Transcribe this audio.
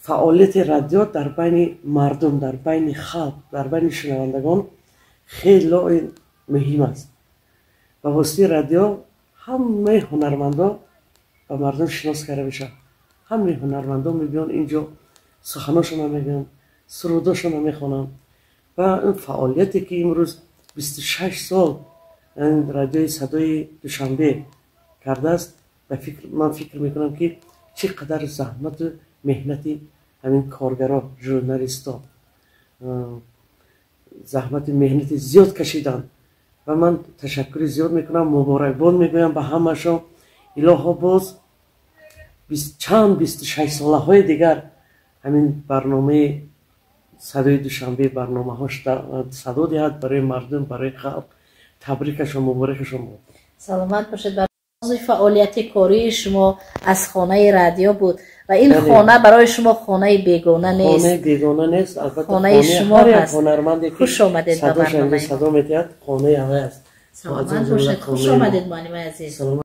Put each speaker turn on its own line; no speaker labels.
Фаъолияти радио дар байни мардум, дар байни халқ, дар байни шунавандагон хело муҳим аст. Ба воситаи радио ҳамаи ҳунармандо ба мардум шинос карда мешавад. Ҳамаи ҳунармандо мебиён инҷо, суханошонро мегӯянд, сурудошонро мехонанд. Ва ин фаъолияте, ки имрӯз 26 сол радиои «Садои Душанбе» кардааст, ман фикр мекунам, ки чӣ қадар заҳмату меҳнати ҳамин коргаро, журналистҳо заҳмати меҳнати зиёд кашиданд. Ва ман ташаккури зиёд мекунам, муборакбод мегӯям ба ҳамашон. Илоҳо, боз чанд 26-солаҳои дигар ҳамин барномаи «Садои Душанбе» барномаҳош садо диҳад барои мардум, барои халқ. Табрикашон, муборакашон бод.
Саломат бошед. Фаъолияти кории шумо аз хонаи радио буд ва ин хона барои шумо хонаи бегона нест.
Хонаи бегона нест, албатта.
Хонаи шумо ҳаст.
Ҳунарманде ки
Хуш омадед ба барномаи.
Садо медиҳад, хонаи ҳавай аст.
Саломат бошед, хуш омадед, муаллимаи азиз.